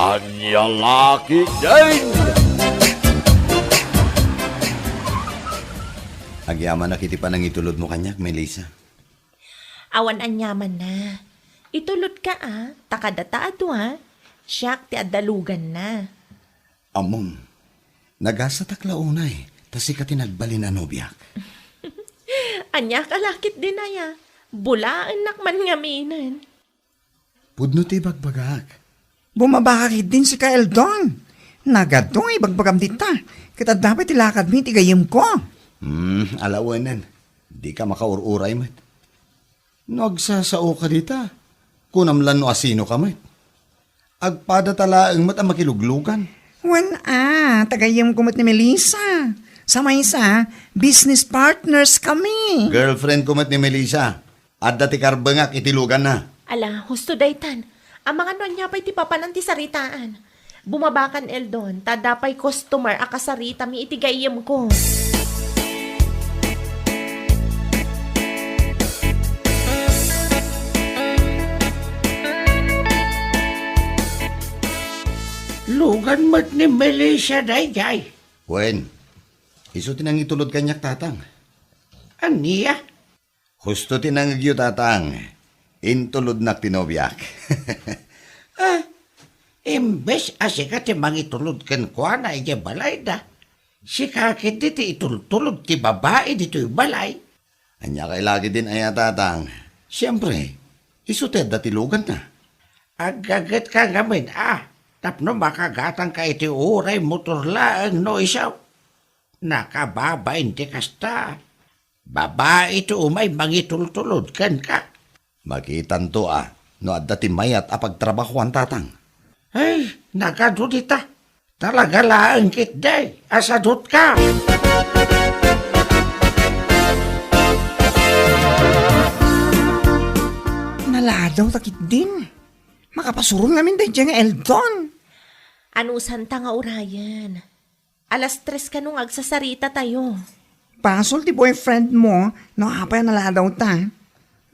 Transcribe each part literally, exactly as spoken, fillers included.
Ania la ketdin? Agyamanak iti panangitulodmo kaniak, Melissa. Awan aniamanna. Itulodka a, ta kadata a dua, siak ti adda luganna. Ammom, nagasatak la unay, ta sika ti nagbalin a nobiak. Ania ka la ketdin aya? Bulaennak man ngaminen. Pudno ti ibagbagak. Bumabaka ketdin sika, Eldon. Nagadu nga ibagbagam dita, ket adda pay ti lakadmi iti gayyemko. Hmm, alawenen. Dika makaur-uray met. No agsasaoka dita, kunam lan no asinoka met. Agpadata laeng met a makiluglugan. Wen a, ta gayyemko met ni Melissa. Sa maysa, business partners kami. Girlfriendko met ni Melissa. Adda ti karbengak iti luganna. Ala, husto daytan. Amangan no ania pay ti papanan ti saritaan. Bumabakan, Eldon, ta adda pay customer a kasaritami iti gayyemko. Lugan met ni Melissa daydiay. Wen, isu ti nangitulod kaniak, Tatang. Ania? Husto ti nangegyo, Tatang. Intulodnak ti nobiak. Ah, imbes a sika ti mangitulod kenkuana idiay balayda, sika ketdi ti itultulod ti babai ditoy balay. Ania kay la ketdin aya, Tatang? Siempre, isu ti adda ti luganna. Aggagetka ngamin a, tapno makagatangka iti uray motor laeng no isu. Nakababain ti kasta. Babai ti umay mangitultulod kenka. Makitanto a no adda ti mayat a pagtrabahoan, Tatang. Ay, nagadu dita. Talaga laeng ketdi a sadutka. Naladaw ta ketdin. Makapasuron ngamin daydiay nga Eldon. Anusanta nga urayen? Alas tres kano nga agsasarita tayo. Basol ti boyfriend mo no apay a naladaw ta.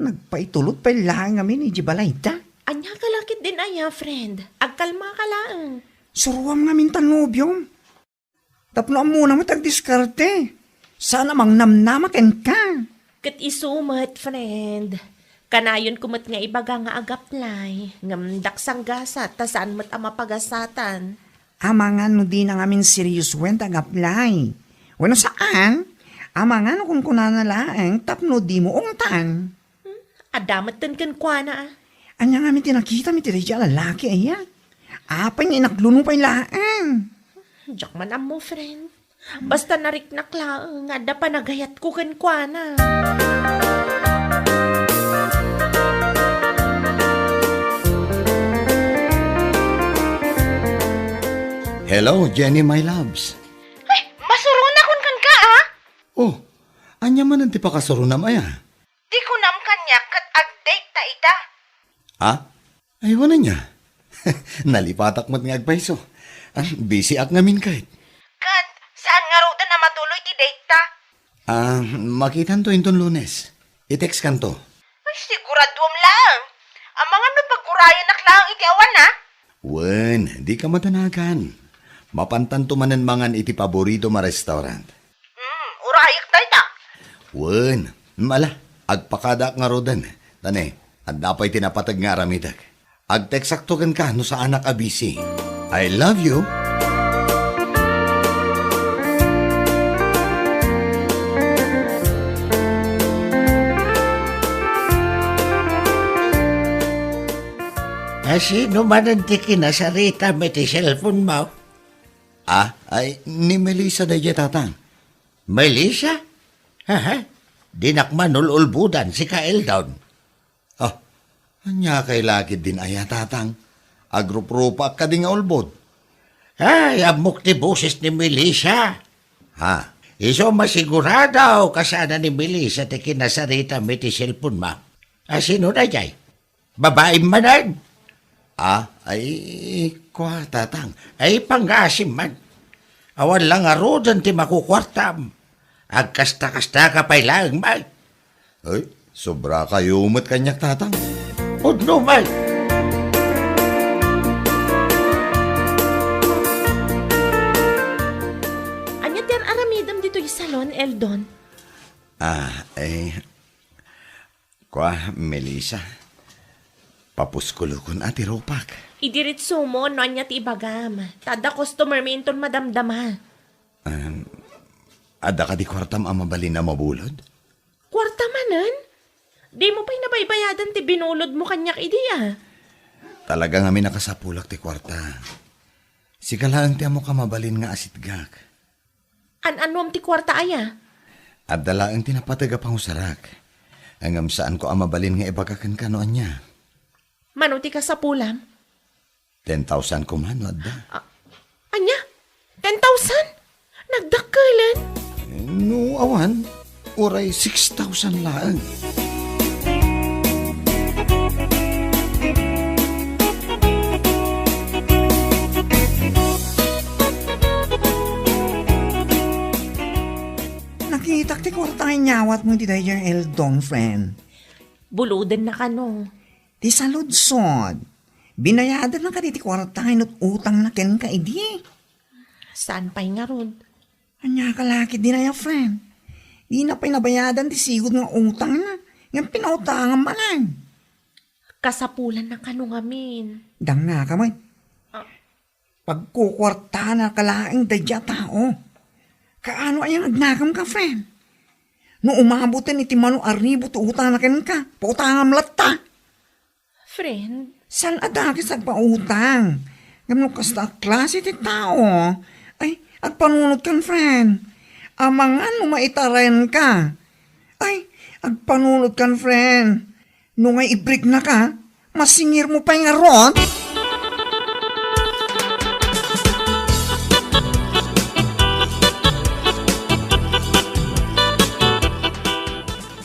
Nagpaitulod pay laeng ngamin idiay balayda. Ania ka la ketdin aya, friend? Agkalma ka laeng. Suroam ngamin ta nobiom. Tapno ammona met agdiskarte. Saan a mangnamnama kenka. Ket isu met, friend. Kanayonko met nga ibaga nga agaplay, ngem daksangasat ta saan met a mapagasatan. Amangan no dina ngamin seriosoen ta agaplay. Wenno saan, amangan no kunkunana laeng tapno dimo ungtan. Hmm? Adda metten kenkuana, a. Ania ngamin ti nakitam iti daydiay a lalaki, aya? Apay nga inakluno pay laeng? Diak man ammo, friend. Basta nariknak laeng nga adda panagayatko kenkuana. Hello, Jenny, my loves. Ay, masuronakon kenka, a? Oh, ania manen ti pakasurona, aya? Di kunam kaniak ket ag-date ta ita. Ah? Ay, wen ania? Nalipatak met nga agpayso. Ah, busy ak ngamin ket. Ket saan ngaruden a matuloy ti date ta? Ah, makitanto inton Lunes. I-text kanto. Ay, siguraduem laeng. Amangan no pagurayanak laeng iti awan, a? Wen, dika madanagan. Mapantanto manen mangan iti paboritom a restaurant. Hmm, urayak dayta. Wen, ala, agpakadaak ngaruden. Ta ne, adda pay ti napateg nga aramidek. Agteksakto kenka no saanak a busy. I love you. A, sino manen ti kinasaritam iti cellphone mo? Ah, ay, ni Melissa daydiay, Tatang. Melissa? Haha, dinak man ul-ulbodan, sika Eldon. Ah, ania kay la ketdin aya, Tatang? Agruprupaak kadi nga ulbod. Ay, ammok ti boses ni Melissa. Ha? Isu masigurado kasano ni Melissa ti kinasaritam iti cellphone mo. A, sino daydiay? Babaim manen? Ah, ay, kua, Tatang. Ay, pangngaasim man. Awan la ngaruden ti makukuartam. Agkasta-kastaka pay laeng, Mike. Ay, sobrakayo met kaniak, Tatang. Pudno, Mike. Eldon. Ah, eh, kua, Melissa. Papuskulokon a ti rupak. Idiretso mo no ania ti ibagam. Ta adda customer mi inton madamdama. Um, adda kadi kuartam a mabalin a mabulod? Kuarta manen? Di mo pay nabaybayadan ti binulod mo kaniak idi, a? Talaga ngamin a kasapulak ti kuarta. Sika laeng ti ammok a mabalin nga asitgak. An-anuam ti kuarta aya? Adda laeng ti napateg a pangusarak. Ngem saanko a mabalin nga ibaga kenka no ania. Mano ti kasapulam? Ten thousand koma no adda. A-, ania? Ten thousand? Nagdakkelen? No awan, uray six thousand laeng. Nakitak ti kuarta nga inyawatmo iti daydiay Eldon, friend. Bulodenna kano. Ti saludsod, binayadanna kadi ti kuarta nga inut-utangna kenka idi? Saan pay ngarud? Ania ka la ketdin aya, friend? Dina pay nabayadan ti sigud nga utangna, ngem pinautangam manen. Kasapulanna kano ngamin. Dangngaka met. Ah. Pagkukuartaanka laeng daydiay a tao. Kaano aya nga agnakem ka, friend? No umaboten iti mano a ribu ti utangna kenka, pautangam latta. Friend? Saan a dakes agpautang? Ngem no kasta a klase ti tao, ay, agpanunotkan, friend. Amangan no maitarenka. Ay, agpanunotkan, friend. No ngay ibriknaka, masingirmo pay ngarud?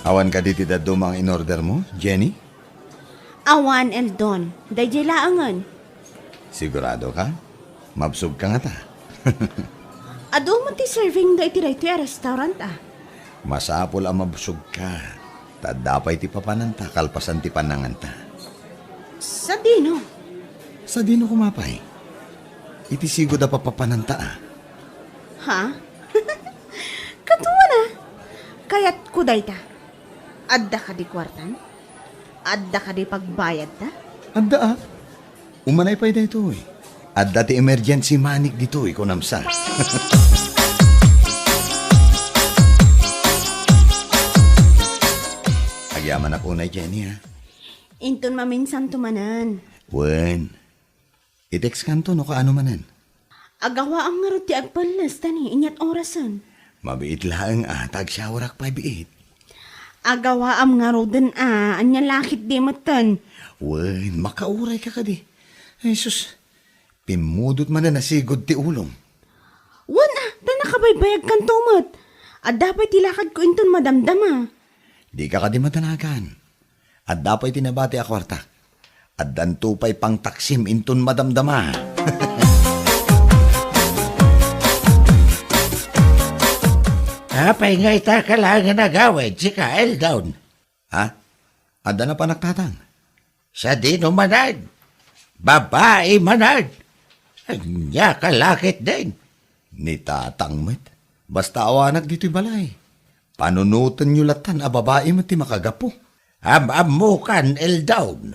Awan kadi ti dadduma nga in-order mo, Jenny? Awan, Eldon. Daydiay laengen. Sigurado ka? Mabsog ka ngata. Adu met ti serving da iti daytoy a restaurant, a. Masapul a mabsog ka. Ta adda pay ti papananta kalpasan ti pananganta. Sadino? Sadino koma pay? Iti sigud a papapananta, a. Ha? Kaduana? Kayatko dayta. Adda kadi kuartam? Adda kadi pagbayadta? Adda, a. Umanay pay daytoy. Adda ti emergency money ditoy, kunam sa. Agyamanak unay, Jenny, ha? Inton maminsanto manen. Wen. I-text kanto no kaano manen. Agawaam ngarud ti agpelles ta ni inyat orasen. Mabiit laeng a, ta agsyawarak pay biit. Agawaam ngaruden a, ania la ketdi metten. Wen, makauray ka kadi. Ay, sus, pimmudot manen a sigud ti ulom. Wen a, ta nakabaybayag kanto met. Adda pay ti lakadko inton madamdama. Di ka kadi madanagan. Adda pay ti nabati a kuartak. Addanto pay pangtaksim inton madamdama. Apay nga ita ka laeng nga nagawid, sika, Eldon? Ha? Adda napanak, Tatang? Sadino manen? Babai manen? Ania ka la ketdin? Ni Tatang met. Basta awanak ditoy balay. Panunotenyo latan a babai met ti makagapu. Am-ammokan, Eldon.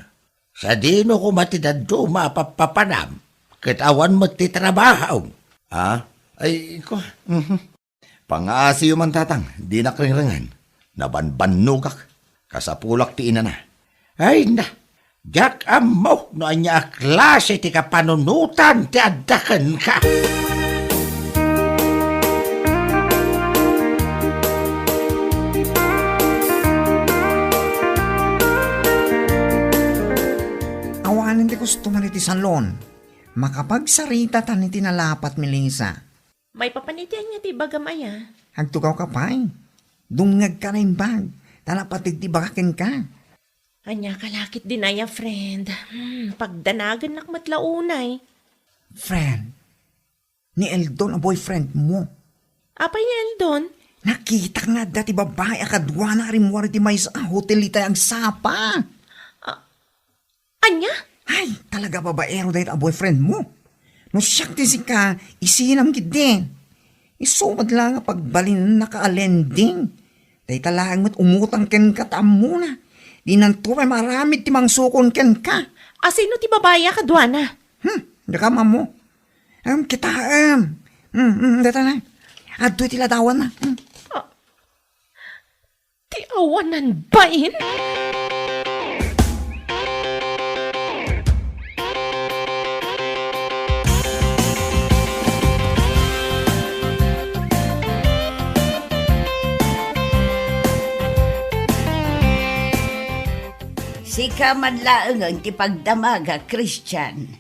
Sadino koma ti dadduma a pappapanam, ket awan met ti trabahom? Ah? Ay, ko, mhm. Pangaasiyo man, Tatang, dinak ringrengen. Nabanbannogak. Kasapulak ti inana. Ay na, diak ammo no ania a klase ti kapanunotan ti adda kenka. Awanen ti kostomer iti salon. Makapagsaritatan iti nalapat, Melissa. Maipapan iti ania ti ibagam aya? Agtugawka pay. Dumngegka naimbag, ta napateg ti ibaga kenka. Ania ka la ketdin aya, friend? Hmm, pagdanagennak met la unay. Friend, ni Eldon a boyfriend mo. Apay ni Eldon? Nakitak nga adda ti babai a kaduana a rimmuar iti maysa a hotel itay agsapa. Ah, ania? Ay, talaga babaero dayta a boyfriend mo. No siak ti sika, isinam ketdin. Isu met la nga pagbalinennaka a lending. Dayta laeng met umutang kenka ta ammona. Dinanto pay maaramid ti mangsukon kenka. A sino ti babai a kaduana? Hmm, diak ammo. Em, kitaem. Hmm, hmm, dayta na. Adtoy ti ladawanna. Hmm. Ah, ti awanan bain? Sika man laengen ti pagdamagak, Christian.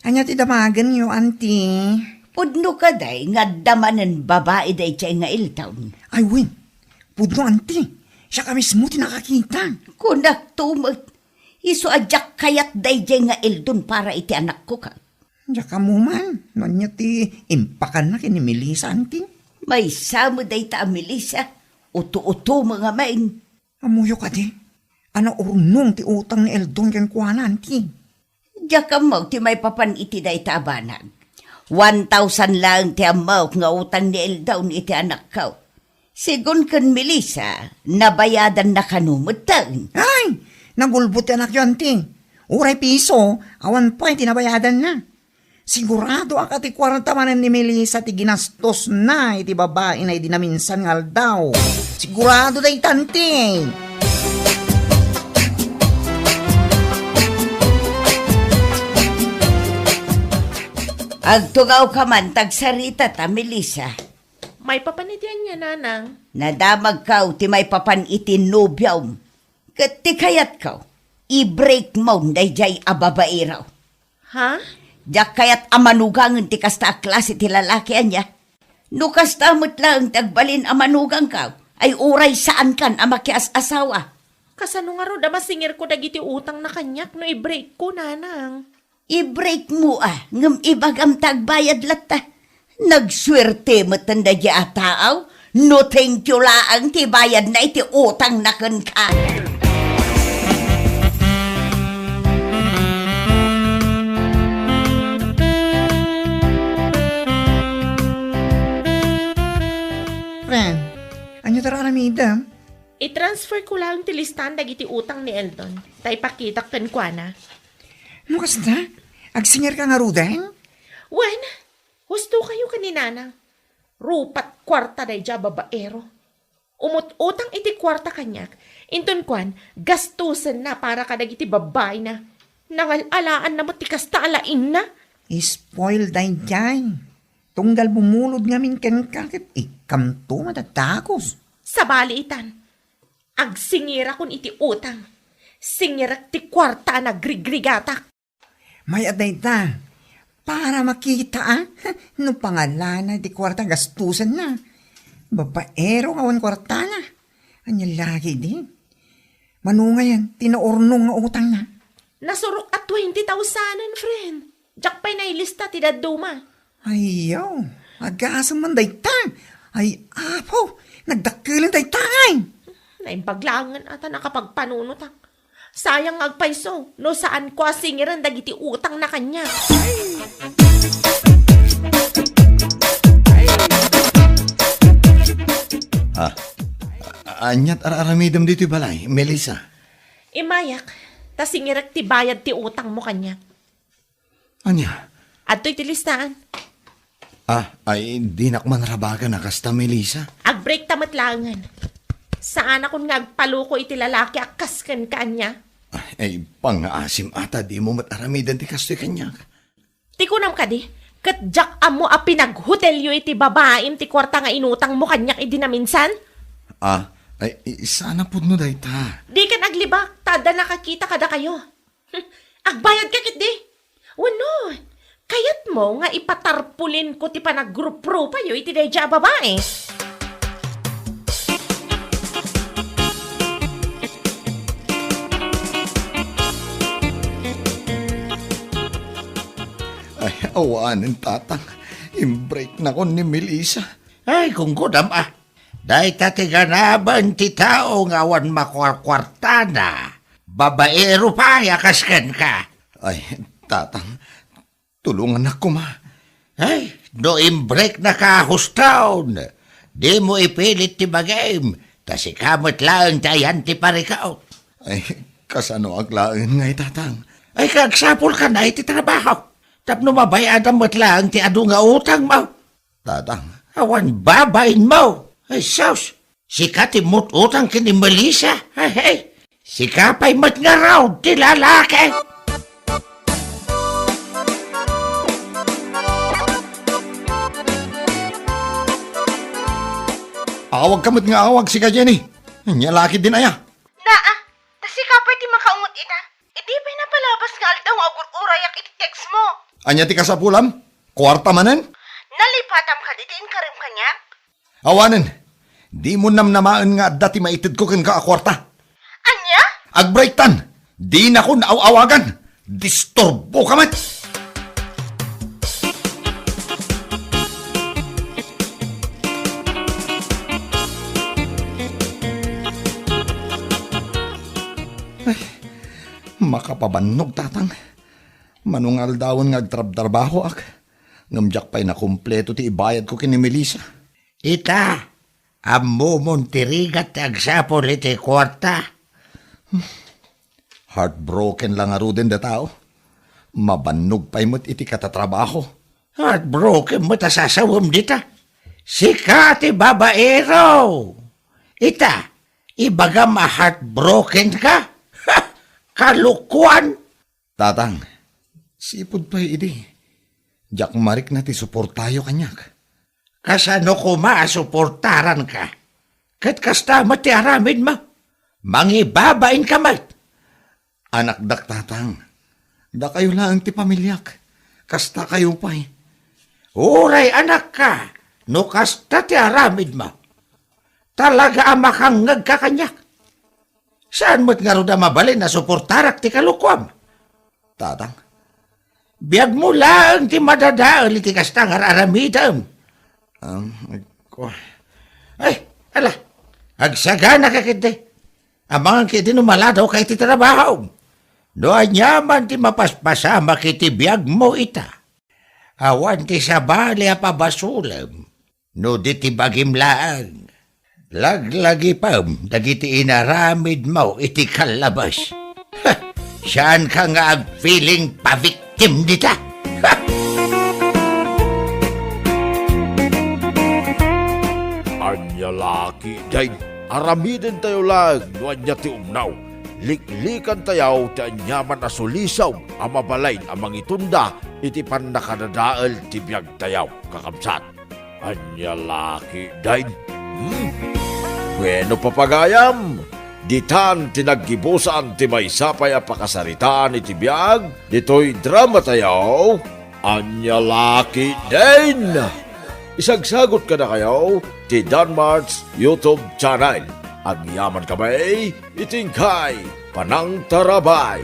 Ania ti damagenyo, Auntie? Pudno kadi nga adda manen babai daydiay nga Eldon? Ay, wen. Pudno, Auntie. Siak a mismo ti nakakita. Kunakto met. Isu a diak kayat daydiay nga Eldon para iti anakko, ka. Diak ammo man no ania ti impakanna ken ni Melissa, Auntie. Maysa met dayta a Melissa. Uto-uto met ngamin. Ammoyo kadi a naurnong ti utang ni Eldon kenkuana, Auntie? Diak ammo ti maipapan iti dayta a banag. One thousand laeng ti ammok nga utang ni Eldon iti anakko. Sigun ken Melissa, nabayadanna kano metten. Ay! Nagulbod ti anakyo, Auntie. Uray piso, awan pay ti nabayadanna. Siguradoak a ti kuarta manen ni Melissa ti ginastosna iti babaina idi naminsan nga aldaw. Sigurado dayta, Auntie. Agtugawka man ta agsaritata, Melissa. Maipapan iti ania, Nanang? Nadamagko ti maipapan iti nobiom. Ket ti kayatko, i-break mo daydiay a babaero. Ha? Diak kayat a manugangen ti kasta a klase ti lalaki, ania? No kasta met laeng ti agbalin a manugangko, ay uray saankan a makias-asawa. Kasano ngarud a masingirko dagiti utangna kaniak no i-breakko, Nanang? I-break mo, a, ngem ibagam ta agbayad latta. Nagsuerte metten daydiay a tao no thank you laeng ti bayadna iti utangna kenka. Friend, ania ti aramidem? I-transfer ko laeng ti listaan dagiti utang ni Eldon, ta ipakitak kenkuana. No kasta, agsingirka ngaruden? Wen, husto kayo ken ni Nanang. Rupat kuarta daydiay a babaero. Umut-utang iti kuarta kaniak, inton kuan, gastosenna para kadagiti babbaina. Nangal-alaanna met ti kasta a laingna. Spoil daydiay. Tunggal bumulod ngamin kenka ket ikkanto madadagus. Sabali itan, agsingirakon iti utang. Singirek ti kuarta a nagrigrigatak. Mayat dayta, para makita, a, no pangalana ti kuarta gastusenna. Babaero nga awan kuartana. Ania la ketdi? Mano ngayen ti naurnong nga utangna? Nasurok a twenty thousand, friend. Diak pay nailista ti dadduma. Ayyaw, agasem man dayta. Ay, Apo, nagdakkelen dayta, ay. Naimbag laengen a ta nakapagpanunotak. Sayang nga agpayso, no saanko a singiren dagiti utangna kaniak. Ah, a-, aniat ar-aramidem ditoy balay, Melissa? Immayak, ta singirek ti bayad ti utangmo kaniak. Ania? Adtoy ti listaan. Ah, ay, dinak man rabagan a kasta, Melissa. Agbreakta met laengen. Saanakon nga agpaluko iti lalaki a kas kenka, ania? Ay, pangngaasim a ta dimo met aramiden ti kastoy kaniak. Ti kunam kadi, ket diak ammo a pinaghotelyo iti babaim ti kuarta nga inutangmo kaniak idi naminsan? Ah, ay, i-, saan a pudno dayta. Diken aglibak, ta adda nakakita kadakayo. Hmm, agbayadka ketdi? Wenno, kayatmo nga ipatarpulinko ti panagruprupayo iti daydiay a babai? Ay, awanen, Tatang. Imbreaknakon ni Melissa. Ay, kunkunam a. Dayta ti ganaben ti tao nga awan makuarkuartana. Babaero pay a kas kenka. Ay, Tatang, tulongannak koma. Ay, No imbreknaka a huston, dimo ipilit ti bagim, ta sika met laeng ti ayan ti parikut. Ay, kasanoak laeng ngay, Tatang? Ay, kagsapulka na iti trabaho. Tapno mabayadam met laeng ti adu nga utangmo. Tatang. Awan babainmo. Ay, sus! Sika ti mut-utang ken ni Melissa. Ay, ay. Sika pay met ngarud ti lalaki. Awag ka met nga awag, sika, Jenny. Ania la ketdin aya? Naa, ta sika pay ti makaungot ita. Idi pay napalabas nga aldaw nga agur-urayak iti text mo. Ania ti kasapulam? Kuarta manen? Nalipatam kadi ti inkarim kaniak? Awanen, dimo namnamaen nga adda ti maitedko kenka a kuarta. Ania? Agbreaktan! Dinakon aw-awagan! Disturboka met! Ay, makapabannog, Tatang. Mano nga aldawen nga agtrabtrabahoak, ngem diak pay nakumpleto ti ibayadko ken ni Melissa. Ita, ammomon ti rigat ti agsapul iti kuarta. Heartbroken la ngaruden dayta. Mabannog pay met iti katatrabaho. Heartbroken met a sasawem dita. Sika ti babaero. Ita, ibagam a heartbroken ka? Kalokoan! Tatang, sipud pay idi, diak marikna ti suportayo kaniak. Kasano koma a suportaranka? Ket kasta met ti aramidmo. Mangibabainka met. Anakdak, Tatang. Dakayo laeng ti pamiliak. Kastakayo pay. Uray anakka, no kasta ti aramidmo. Talaga a makangngegka kaniak. Saan met ngarud a mabalin a suportarak ti kalokoam? Tatang. Biagmo laeng ti madadael iti kasta nga ar-aramidem. Am, ko- Ay, ala, agsaganaka ketdi. Amangan ketdi no maladawka iti trabahom. No aniaman ti mapaspasamak iti biagmo ita, awan ti sabali a pabasolem. No di ti bagim laeng, laglagipem dagiti inaramidmo iti kallabes. Ha! Saanka nga agpiling pa-victim dita? Ha! Ania la ketdin, aramidentayo laeng no ania ti umnaw. Liklikantayo ti aniaman a sulisog a mabalin a mangitunda iti pannakadadael ti biagtayo, kakabsat. Ania la ketdin? Hmm? Bueno, papagayam, ditan ti naggibusan ti maysa pay a pakasaritaan iti biag ditoy dramatayo. Ania la ketdin? Isagsagot kadakayo ti Danmart's YouTube channel. Agyaman kami iti inkay panangtarabay.